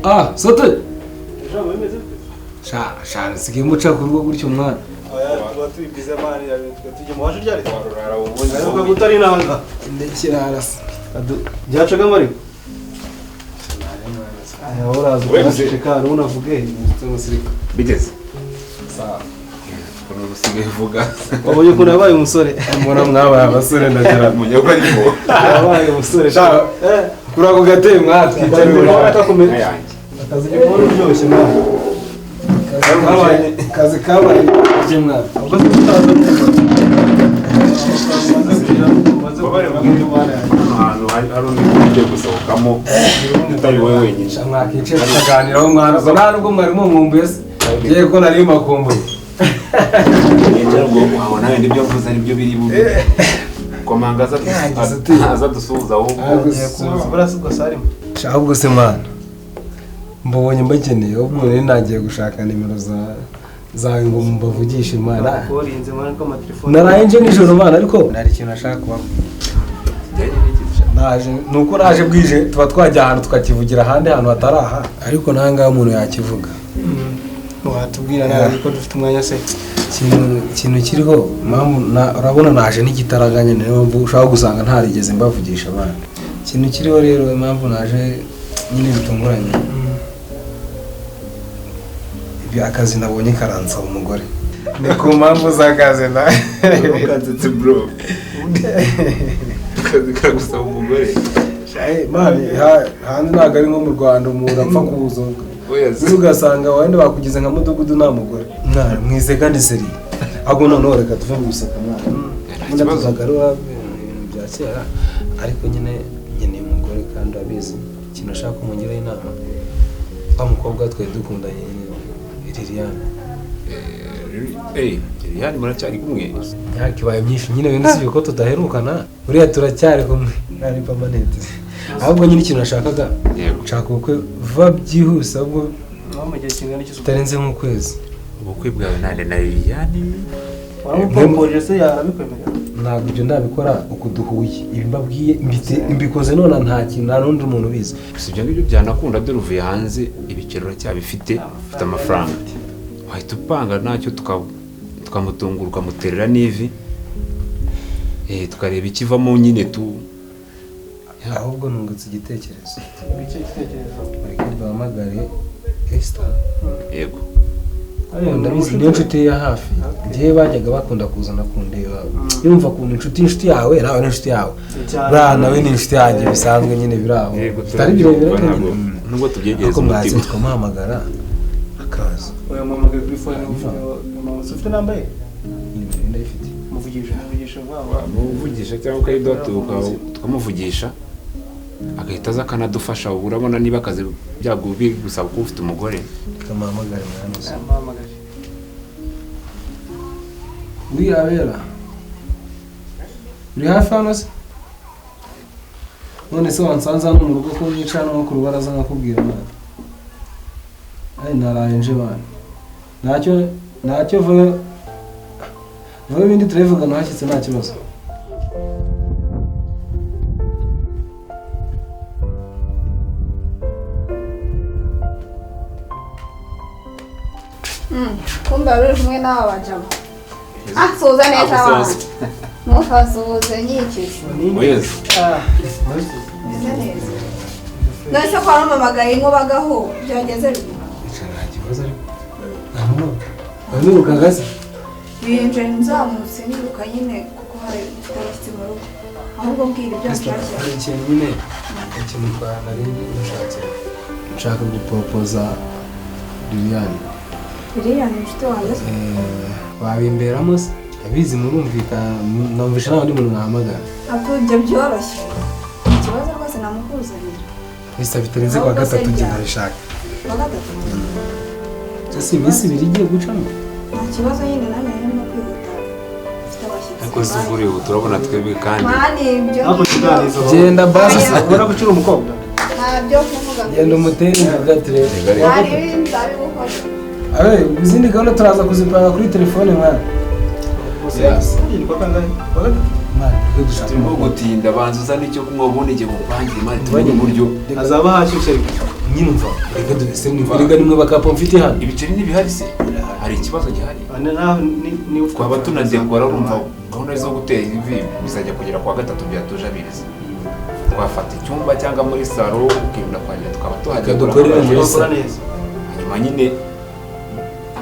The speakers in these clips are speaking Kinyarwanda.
Ah, sote. Sha, sha, nsigaye muca ku rugo gutyo mwana. Tuba turi bize mani, tujye mu waje ryari? Ariko gutari inanga. Ndekera arasa. Byacagamo ariko. Aya uraza ukaceceka ntunavuge. Bigeze. Sawa. Ukuntu usigaye uvuga. Wabonye ukuntu yabaye umusore. Mbona mwabaye abasore ndagira. Munyagwa arimo. Yabaye umusore. Sha, kuri ako gatebe mwatwicaye. Nkayanjye. Akazi gikora uryoshye mwana. Kazi kabaye bye mwana. Ubwo se tutaza Hano hantu hari undi ugiye gusohokamo utari wowe wenyine. Sha mwakicaye tukaganiraho mwana. Nta nubwo mwari mumwumbuye se. Ngiye ko nari makumbuye. Ngo wabona wenda ibyo mvuze ari byo biri bube. Komanga aza dusuhuza ahubwo. Sha ahubwo se mwana. Mbonye mbakeneye ahubwo nari nagiye gushaka nimero zawe ngo mbavugishe mwana. Naraye nje nijoro mwana ariko nari ikintu nashaka kubabwira. Naje nuko naje bwije tuba twajya ahantu tukakivugira ahandi hantu hatari aha ariko nanga umuntu yakivuga. Watubwira nawe ko dufite umwanya se. Ikintu kiriho mpamvu urabona naje n'igitaraganya niyo mpamvu ushaka gusanga ntarigeze mbavugisha abana. Ikintu kiriho rero impamvu naje nyine bitunguranye. Ibyo akazi nabonye karansaba umugore. Ni ku mpamvu z'akazi na. Ukansetse bro. Akazi karagusaba umugore. Mani hanze ntabwo ari nko mu Rwanda umuntu apfa kuza. Ugasanga wenda bakugize nka mudugudu nta mugore. Mwana mwize kandi seri. Ahubwo noneho reka tuve mu guseka mwana. Ikibazo tuzagarura ibintu bya kera ariko nyine nkeneye umugore kandi abizi. Ikintu ashaka kumugiraho inama. Wa mukobwa twe dukundanye nyine Liliane. Liliane muracyari kumwe? Imyaka ibaye myinshi nyine wenda usibye ko tudaherukana buriya turacyari kumwe. Nari permanent. Ahubwo nyine ikintu nashakaga nshaka ubukwe vuba byihuse ahubwo kitarenze nk'ukwezi. Ubukwe bwawe nande na Liliane? Waramupropoje se yarabikwemerera? Ntabwo ibyo ndabikora uko duhuye. Ibi mbabwiye mbikoze none nta kintu nta n'undi muntu ubizi. Gusa ibyo ngibyo byanakunda dore uvuye hanze ibiciro uracyabifite ufite amafaranga. Wahita upanga ntacyo tukamutungura ukamuterera n'ivi. Tukareba ikivamo nyine tu. Ahubwo nungutse igitekerezo. Icyo gitekerezo. Mureke duhamagare Esther. Yego. Ndabizi niyo nshuti ya hafi. Ngiye bajyaga bakunda kuzana kundeba. Yumva kuntu inshuti yawe nawe ni inshuti yawe. Bra nawe ni inshuti yanjye bisanzwe nyine biraho. Bitari birebire ntabwo. Nubwo tubyegereza umutima. Tukamuhamagara akaza. Oya muhamagare kuri phone mama ufite namba ye? Ndayifite. Muvugisha vuba. Muvugisha cyangwa ukayiduha tukamuvugisha. Agahita aza akanadufasha urabona niba akazi byago bigusaba kuba ufite umugore. Tukamuhamagara mwana. Muhamagare. Uri abera. Uri hafi hano se? None se wansanze hano mu rugo ko mwica no ku rubaraza nkakubwira mwana. Ai naraye nje mwana. Ntacyo vuba ibindi turabivugana hashyitse nta kibazo. Kumbe wari uri kumwe n'aba bajama. Ah, suhuza neza abana. Ntukasuhuze nyikize. Wezi. Meze neza. None se ko waramamagaye nkubagaho byageze bite? Nta kibazo ariko. Nta se? Binje nzamutse niruka nyine kuko hari abashyitsi mu rugo. Ahubwo mbwira ibyo nshakira. Hari ikintu nyine ikintu nari nshakira. Nshaka guporopoza Liliane. Liliane inshuti wanjye se? Wabimberamo se? Abizi murumvikana numvisha nta wundi muntu mwahamagara. Ntabwo ibyo byoroshye. Ikibazo rwose namukuzanira. Ese bitarenze kuwa gatatu njye ndabishaka. Kuwa gatatu? Ese iminsi ibiri igiye gucamo? Nta kibazo nyine nanjye narimo kwihuta. Mfite abashyitsi. Ariko si uvuriwe turabona twebwe kandi. Mani ibyo. Genda basi ubona ko ukiri umukobwa. Ntabyo kuvuga. Genda umutere inzoga turebe. Hari ibindi nzabigukorera. Abe izindi gahunda turaza kuzipanga kuri telefone mwana. Ni kwa kangahe? Kwa gatatu? Mwana, reka dushaka Turimo gutinda, banza uzane icyo kunywa ubundi njye mupangire, man, tumenye uburyo. Hazaba hashyushye ariko. Nyine umva, reka duhese reka nimwe bakapo mfite hano. Ibiceri ntibihari se? Hari ikibazo gihari? Ane naho ni ufite. Twaba tunadekora, urumva gahunda zo gutera ivi bizajya kugera kuwa gatatu byatuje abirizi. Twafata icyumba cyangwa muri salo, ukirinda kwagera tukaba tuhagera. Dukorere muri Bakora salo. neza. Hanyuma nyine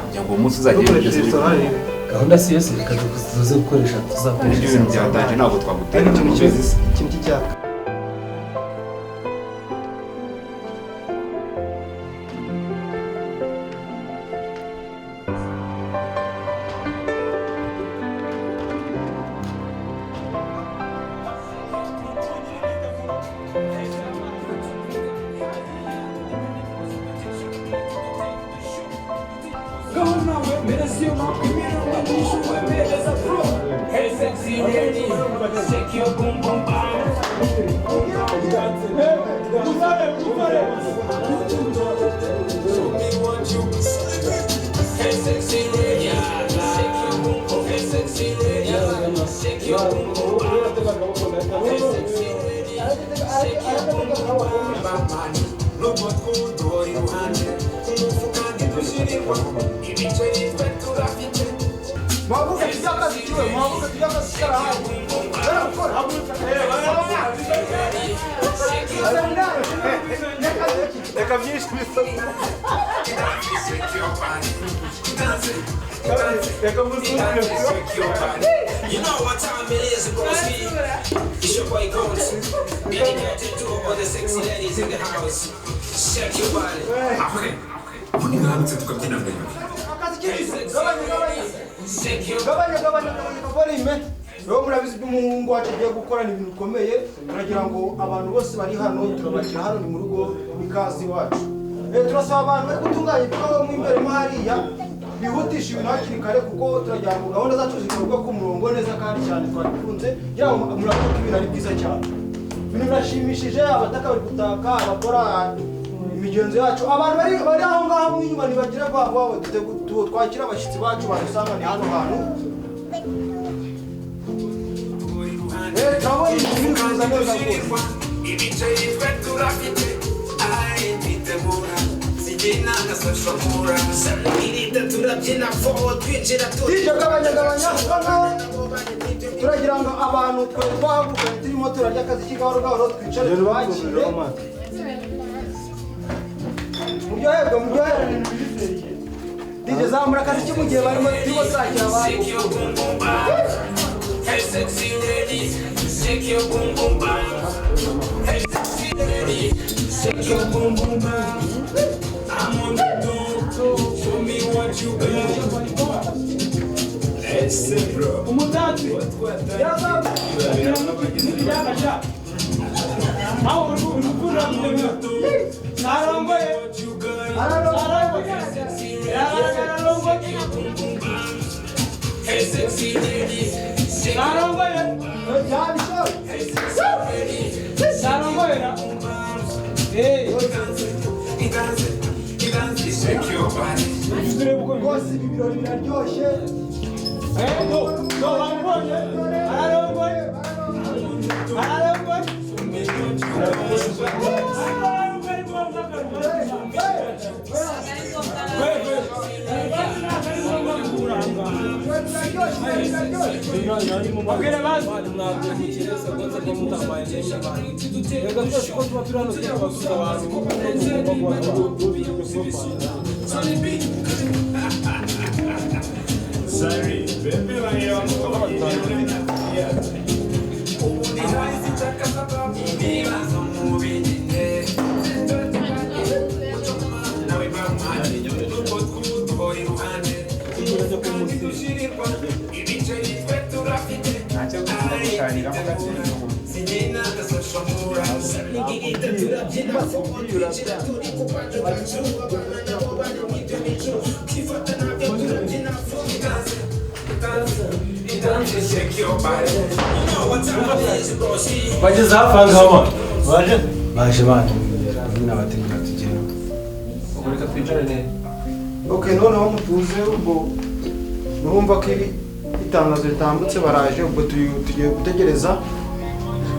kugira ngo uwo munsi uzagere Dukoresheje byose. restaurant rero. Gahunda si yose, reka tuze gukoresha tuzakoresha. Ibyo bintu byatanje ntabwo twagutera. Ariko ikintu Mubizi se. ikintu cy'icyaka. Hey, sexy lady, shake your boom boom bam. Show me what you. Hey, sexy lady, shake your boom boom. Hey, sexy lady, shake your boom boom bam. Hey, sexy lady, shake your boom boom bam. Nubwo twudora iruhande umufuka ntidushirirwa ibiceri twe turafite. Muhaguruke tujye akazi kiwe, muhaguruke tujye akazi karahari. Gukora. Reka byinshi bisa. Reka musubize. You know what time it is, broski. It's your boy Gomes. Dedicated to all the sexy ladies in the house. Shake your body. Ubundi mwaramutse tukabyina mbere. Akazi kiwe. Gabanya, gabanya. Shake your Gabanya, gabanya, gabanya volume. Rero murabizi ko umuhungu wacu agiye gukorana ibintu bikomeye, turagira ngo abantu bose bari hano turabakira hano ni mu rugo, ikaze iwacu. Turasaba abantu bari gutunganya ibikorwa mo imbere mo hariya bihutisha ibintu hakiri kare, kuko turagira ngo gahunda zacu zikorwa ku murongo neza kandi cyane twabikunze, kugira ngo murabona ko ibintu ari byiza cyane. Ibintu birashimishije, abataka bari gutaka, abakora imigenzo yacu, abantu bari aho ngaho mo inyuma ntibagira vuba vuba, twakira abashyitsi bacu badusanga ni hano hantu. Turabona ibintu biri kuza neza rwose. Ibiceri twe turafite ari mbitegura sigina gasashobora irita turabyina fo twinjira. DJ, gabanya, gabanya, noneho turagira ngo abantu twe twahagurukanye turimo turarya akazi gahoro gahoro, twicare tubakire, muryoherwe, muryoherwe. DJ, zamura akazi mu gihe barimo turimo turakira abantu. Shake your boom boom bam. Hey, sexy lady, shake your boom boom bam. Hey, sexy lady, shake your boom boom bam. I'm on the door, show me what you got. Let's say, bro. Umutatsi n'ibyagasha aho urukura sarongoye sarongoye sarongoye. Hey, sexy lady, shake Sarongoye. Yabishoye. Sarongoye na eh. Shake your body. Rwose ibi birori biraryoshye. Eh, no no, bamubonye ararongoye ararongoye. Biraryoshye, biraryoshye. Babwire bazi. Reka twese ko tuba turi hano turabasuza abantu kuko tugomba kuba. Bageze hafi aha ngaha bana. Baje baje bana nyine abategura tugere. Ubwo reka twicare neza. Okay, noneho mutuze, ubwo murumva ko ibi Itangazo ritambutse baraje, ubwo tugiye gutegereza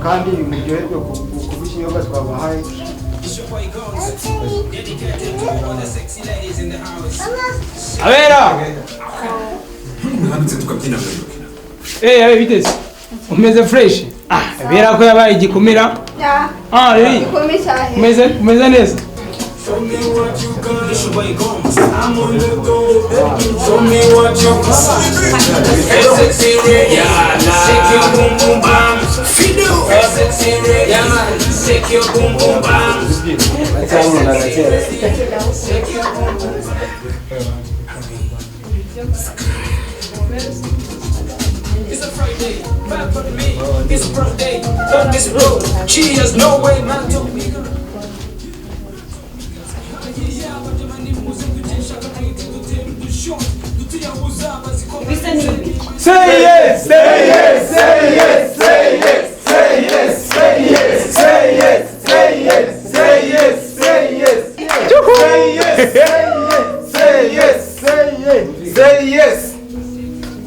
kandi muryoherwe ku bw'ikinyobwa twabahaye. Abera! Mwaramutse tukabyina. Eh, biteze. Umeze fresh. Ah, Abera ko yabaye igikumira. Ya. Ah, rero. Igikombe cyahe. Umeze umeze neza. Show me what you got. It's your boy Gomez. I'm on the go. Show me what you got. Hey, sexy red. Yeah, shake your boom boom bam. Hey, sexy red. Yeah, man. Shake your boom boom bam. Cyangwa kera. Shake your boom boom. It's a Friday, bad for me. It's a birthday, don't miss road. She has no way, man, to be. Say yes, say yes, say yes, say yes, say yes, say yes, say yes, say yes, say yes, say yes. Say yes, say yes, say yes, say yes.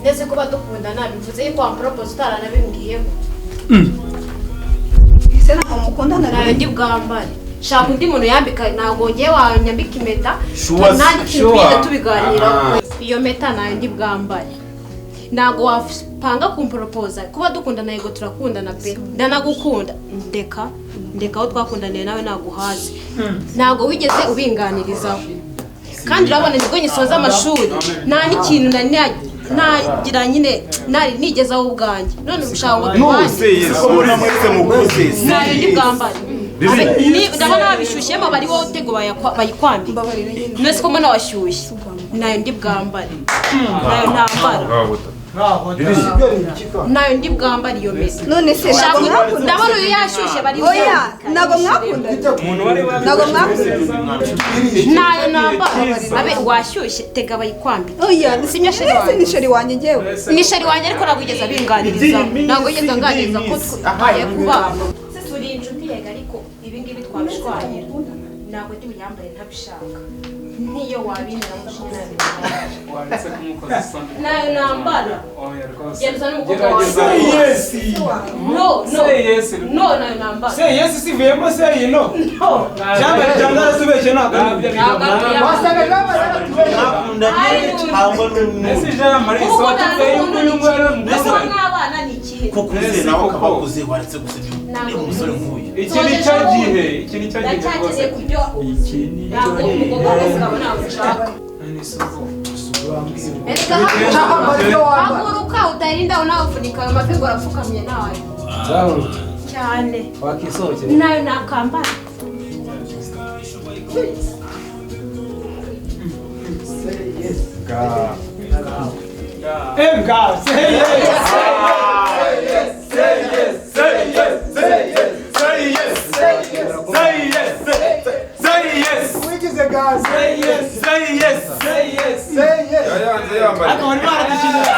Ndetse kuba dukundana bivuze yuko wampropose utaranabimbwiyeho. Ese ntabwo mukundana? Nayo ndi bwambare. Shaka undi muntu yambika, ntabwo ngewe wanyambika impeta. Nanjye ikintu twigeze tubiganiraho. Iyo mpeta nayo ndi bwambare. Ntabwo wapanga kumporopoza. Kuba dukundana yego turakundana pe. Ndanagukunda. Ndeka ndeka aho twakundaniye nawe naguhaze. Ntabwo wigeze ubinganirizaho. Kandi urabona nibwo ngisoza amashuri. Nta n'ikintu nari nagira nyine nari nigezaho ubwanjye. None ushaka ngo tubane. Nayo ndi bwambare. Ndabona babishyushyemo bari wowe utego bayikwambika. None ko mbona washyushye. Nayo ndi bwambare. Nayo ntambara. Nayo ndi bwambare iyo meza. None se ntabwo mwakundana? Ndabona uyu yashyushye bari Oya, ntabwo mwakundana. Ntabwo mwakundana. Nayo nambara. Abe washyushye tega bayikwambika. Oya, Simya sheri wanjye. ni sheri wanjye njyewe. Ni sheri wanjye ariko ntabwo wigeze abinganiriza. Ntabwo wigeze anganiriza ko tugiye kubana. Turi inshuti yego ariko ibi ngibi twabishwanyira. Ntabwo ndi buyambare ntabishaka. Niyo wabinira mushinya. Nayo nambara. Gereza n'umukobwa wawe. Say yes. No, no. Say yes. No, nayo nambara. Say yes sivuyemo say no. No. Cyangwa cyangwa arasubeshye ntabwo. Wasanga Jean-Marie yaratubeshye. Ese Jean-Marie Gukundana sote n'umuntu y'uyu ni nguyu ikintu. mukundana. Kuba mwabana ni ikintu. Kuko uze nawe ukaba uze waretse gusebya umusore nk'uyu. Iki ni cyo gihe, iki ni cyo gihe Ndacyakeneye rwose. kubyo ntabwo umukobwa wese ukabona ushaka. Erega haguruka utarinda unavunika ayo mavi ngo urapfukamye nawe. Zahu, Cyane. wakisohokera. Nayo nakambara. MK, say yes. Say yes, say yes, say yes, say yes, say yes, say yes. Wigize gaze. Say yes, say yes, say yes. Say yes. Yayanze yambaye. Ariko bari baradushyingira.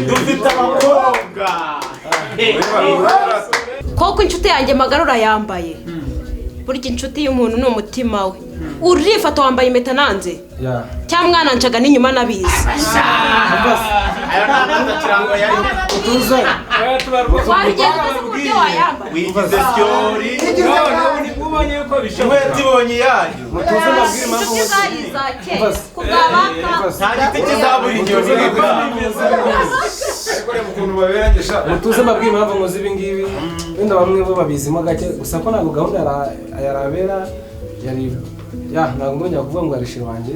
Dufite abakobwa. Koko inshuti yanjye magara urayambaye. Burya inshuti y'umuntu ni umutima we. Urifata wambaye impeta nanze. Ya. Cyangwa mwana ncaga n'inyuma nabizi. Ayo nta kirango yari. Utuze. Wabigenza ute se ku buryo wayambaye? Wigize syori. Ubonye yuko bishoboka. Inkweto ibonye iyayo. Mutuze mbabwire impamvu Inshuti zari iza kera. Ku bwa baka. Nta giti kizabura inyoni reka. Ariko reba ukuntu baberanye sha. Mutuze mbabwire impamvu nkoze ibi ngibi. Wenda bamwe bo babizimo gake gusa ko ntabwo gahunda yarabera yari ya ntabwo ndongera kuvuga ngo yari sheri wanjye.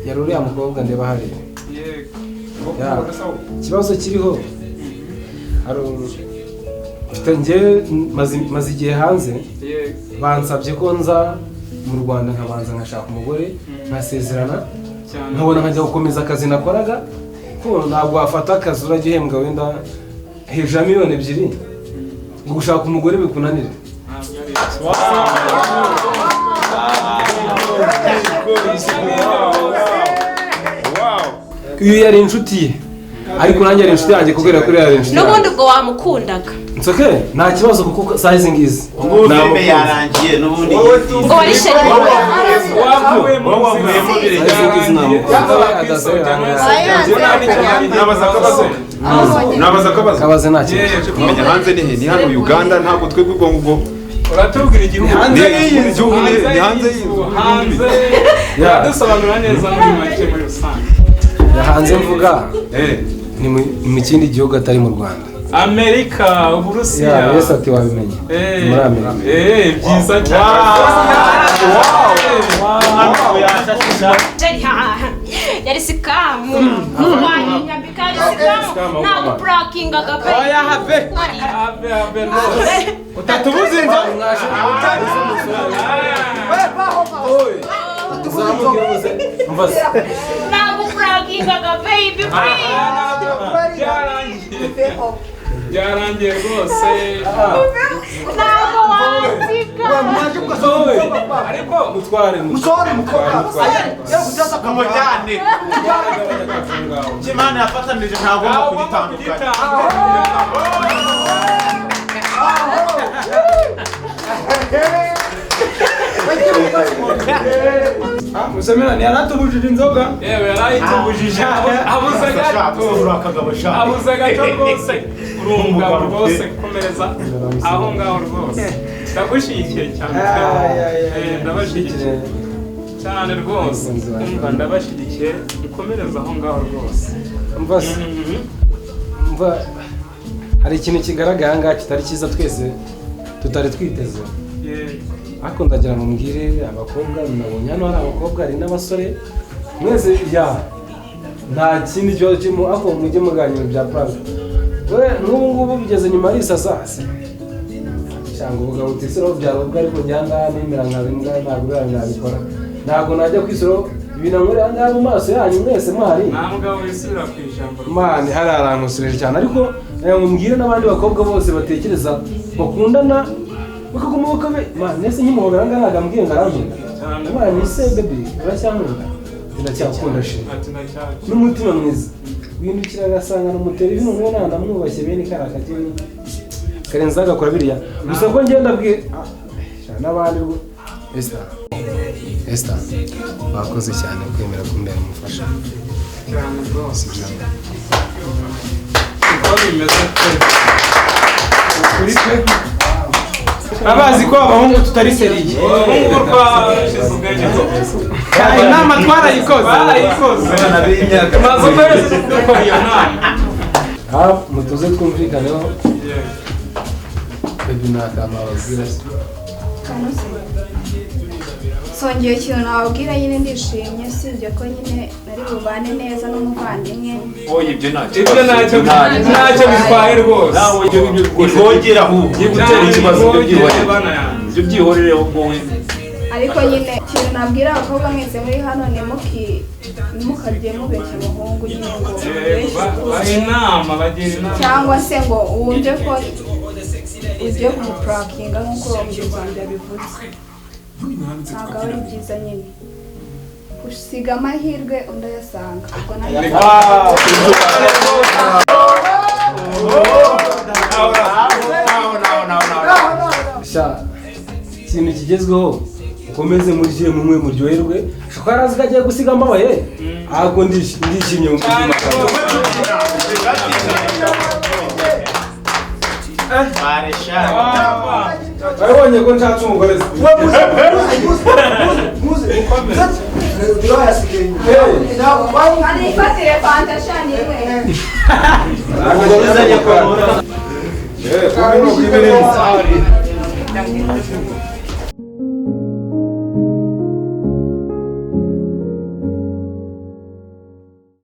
Yari uriya mukobwa ndeba hariya. Yego. Ya. Ikibazo kiriho hari mfite njyewe maze igihe hanze Yego. bansabye ko nza mu Rwanda nkabanza nkashaka umugore nkasezerana Cyane. nkabona nkajya gukomeza akazi nakoraga ko ntabwo wafata akazi urajya uhembwa wenda hejuru ya 2 miliyoni ngo gushaka umugore bikunanire. Ntabwo ari ibyo. Uyu yari inshuti ye, ariko nanjye yari inshuti yanjye kubera ko yari inshuti yanjye. N'ubundi ubwo wamukundaga. It's okay, nta kibazo kuko size ngizi. Ubu filime yarangiye n'ubundi. Ngo wari chéri. Wavuyemo Nabaza akabazo. Nabaza akabazo. Kabaze nta kibazo. Kumenya hanze ni he? Ni hano Uganda, ntabwo twebwe ubwo ngubwo. Uratubwira igihugu. Hanze y'iyi gihugu ni hanze y'inzu. Hanze. Uradusobanura neza muri make muri rusange. Hanze mvuga ni mu kindi gihugu atari mu Rwanda. Amerika, Uburusiya. Ya, Yesu ati wabimenye. Muri Amerika. Byiza cyane. Yari scam. Wanyambika yari scam. Ntabwo prankingaga pe. Oya have. Have rwose. Utatubuza inzo. Ntabwo prankingaga baby please. Byarangiye rwose. Ntabwo wansiga. Ariko mutware musohore mukobwa. Yewe kutaza kumujyane. Kimana yafatanije ntagomba kugitandukanya. Musemerani yaratubujije inzoga. Yewe yarayitubujije. Abuze gato. Abuze gato rwose. Uri umugabo rwose, komereza aho ngaho rwose. Ndagushyigikiye cyane. Ndabashyigikiye cyane rwose. Umva ndabashyigikiye, ukomereza aho ngaho rwose. Umva hari ikintu kigaragara ngaha kitari cyiza twese tutari twiteze. Ariko ndagira ngo mbwire abakobwa, nabonye hano hari abakobwa hari n'abasore mwese ya nta kindi kibazo kirimo, ariko mujye muganira bya prank. We n'ubu ngubu bigeze nyuma arisasa se cyangwa ubugabo utisiraho byarobwa, ariko njya ngaha nemera nkaba imbwa, ntabwo biriya nabikora, ntabwo najya kwisiraho ibintu nkorera aha ngaha mu maso yanyu mwese muhari. Nta mugabo wisubira ku ijambo. Mani hari arankosoreje cyane, ariko mbwire n'abandi bakobwa bose batekereza bakundana bakaguma bakabe mani nese nkimuhobera ngaha ntabwo ambwiye ngo arankunda. Mani se baby uracyankunda? Ndacyakunda shit. N'umutima mwiza windukira agasanga n'umutera ibintu niwe ntanamwubashye bene kariya kageni Karenzi agakora biriya gusa ko ngenda abwiye n'abandi. Esther, Esther wakoze cyane kwemera kumbera umufasha cyane rwose. Uko bimeze pe kuri pe abazi ko abahungu tutari seriye. Abahungu twashize ubwenge rwose. Inama twarayikoze. Barayikoze. Tumaze ukwezi dukora iyo nama. Mutuze twumvikaneho. Baby nta kantu wababwira se? Songeye ikintu nababwira nyine, ndishimye usibye ko nyine nari bubane neza n'umuvandimwe. Oya ibyo ntacyo. Ibyo ntacyo bitwaye rwose. Nawe ibyo ngibyo rwose. Ntiwongere ahubwo. Gutera ikibazo ibyo byihorere. Ibyo byihorere ahubwo we. Ariko nyine ikintu nabwira abakobwa mwese muri hano, ntimukajye mubeshya abahungu nyine ngo bahe inama, bagira inama. Cyangwa se ngo wumve ko ugiye kumuprankinga nk'uko mugenzi wanjye yabivuze. Ntabwo aba ari byiza nyine usiga amahirwe undi ayasanga. Ubwo nanjye ikintu kigezweho ukomeze murye mumwe muryoherwe. Shaka arazi ko agiye gusiga mbabaye, ahubwo ndishimye mu mutima. Wabonye ko nshatse umugore se? Ifatire fanta shani imwe.